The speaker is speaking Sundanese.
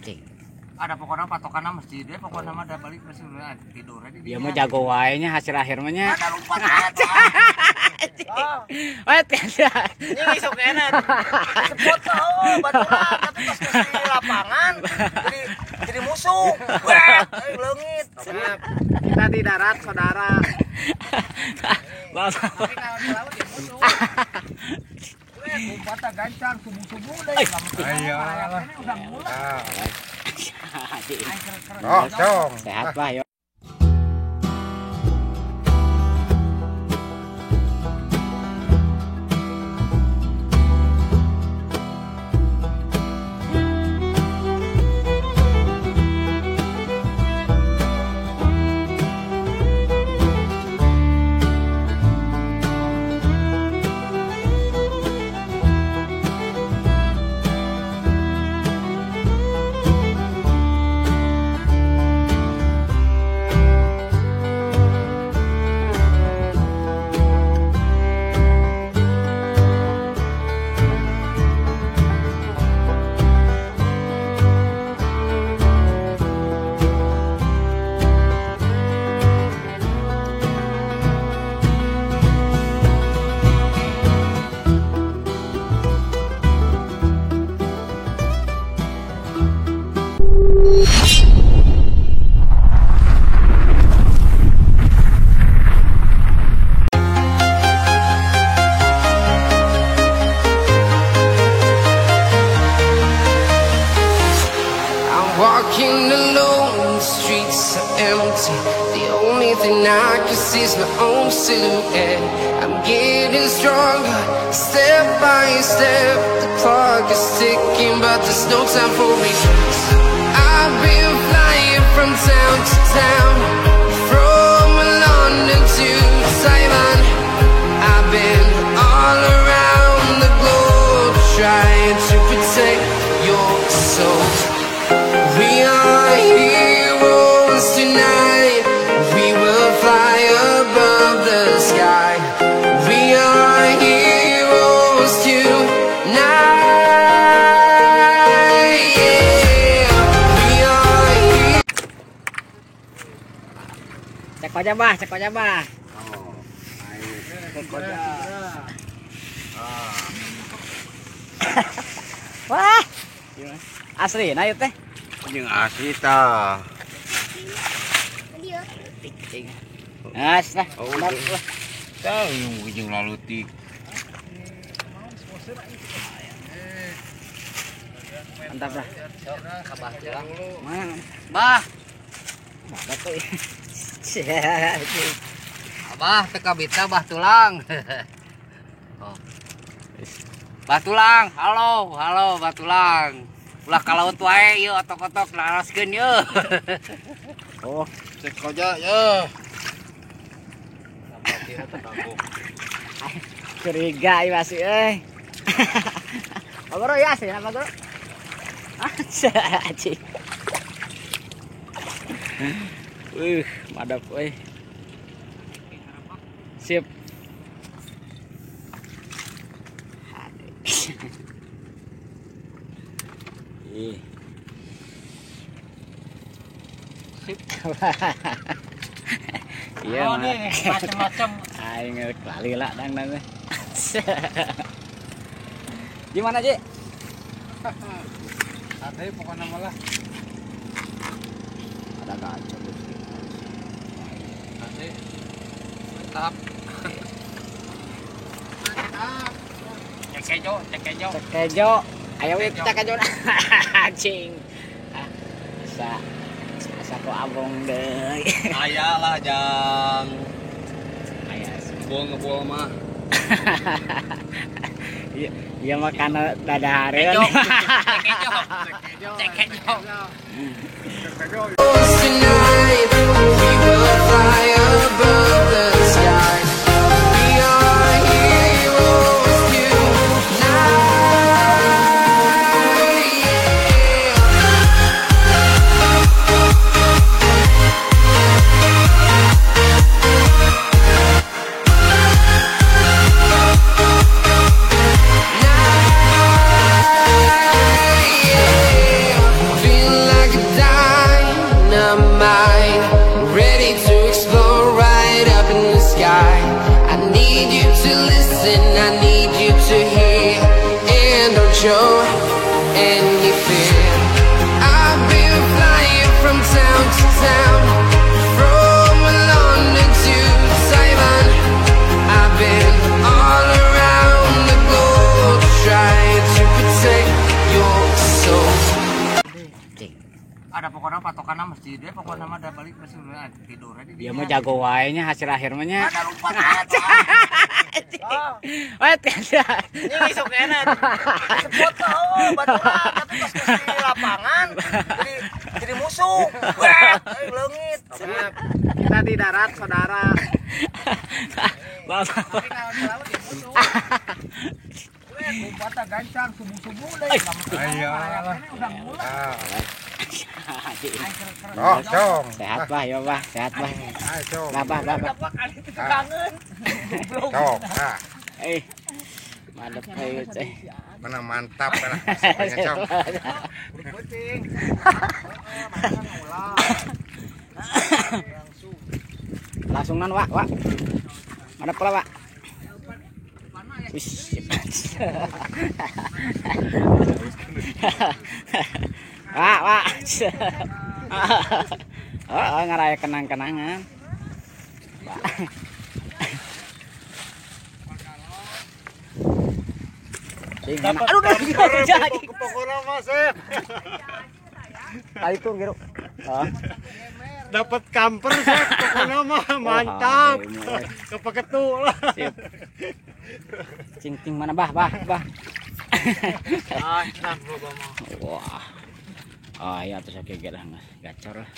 Cing. Ada pokoknya patokanna masjid deh, pokoknya mah ada balik masih tidur aja. Dia mah jago wae nya hasil akhir mah nya. Ada lompat. Wet. Ini sok enak. Spot oh, baturan tapi pas di lapangan jadi musuh. Wah, leungit. Kita di darat saudara. Tapi kalau di laut ya musuh. Lompatnya gancang subuh-subuh deh. Ayo. Udah mulai. Oh, dong. Sehat Pak yo. Walking alone, the streets are empty. The only thing I can see is my own silhouette. I'm getting stronger, step by step. The clock is ticking, but there's no time for me. I've been flying from town to town, from London to Taiwan. I've been all around the globe, trying to protect your soul. We are heroes tonight. We will fly above the sky. We are heroes tonight. Yeah. We are heroes. Cek aja bah, cek aja bah. Oh, cek aja. Wah, asli, nah itu teh. Jeung asli tah. As lah. Tah jeung lalutik. Mantap lah. Kabah tulang. Mana? Bah. Mantap tuh. Abah teu kabita bah tulang. Oh. Bah tulang, halo, halo bah tulang. Ulah ka laut wae ieu otok-otok laraskeun ieu. Oh, cek aja ya. Curiga ieu masih euy. Pak Guru ya, sih Pak Guru. Anjing. Madap euy. Sip. Sip. Iya, oh, nih macam-macam. Aing lali lah dang dang. Gimana, Ji? Ada pokoknya malah. Ada gacor. Nanti mantap. Mantap. Cek kejo, cek kejo. Cek kejo. Ayo kita kejo. Anjing. Bisa. Bisa kok abong deui. Aya lah, Jang. Aya. Ngebol ngebol mah. Iya, iya makan dadahareun. Cek kejo. Cek kejo. Cek kejo. Tonight we will fly above the sky. We are heroes tonight. Yeah. Yeah. to town, from London to Taiwan. I've been all around the globe trying to protect your soul. Cing. Ada pokoknya patokanna masjid deh, pokoknya mah ada balik masih udah tidur aja. Dia mah jago wae nya hasil akhir mah nya. Ada lompat. Wah, tidak. Ini isuk enak. Spot oh, baturan tapi pas di lapangan jadi musuh. Wah, leungit. Kita di darat, saudara. Tapi kalau di laut ya musuh. Lompatnya gancang subuh-subuh deh. Ayo. Udah mulai. Oh, cong. Sehat bah, ya bah, sehat bah. Ayo, cong. Bah, bah, bah, bah. Kangen. Cong. Ah. Mantap ayo, ceh. Mana mantap lah. Cong. Kucing. Langsung nan, Wak, Wak. Mana pula, Wak? Wis. Wak, Wak. Oh, ngaraya kenang-kenangan. Aduh, jadi. Pokoknya mas, Sep. Tadi tuh gitu. Dapat kamper, Sep. Pokoknya mah mantap. Kepeketu lah. Sip. Cing-cing mana bah, bah, bah. Wah. Oh iya, terus oke lah, gacor lah.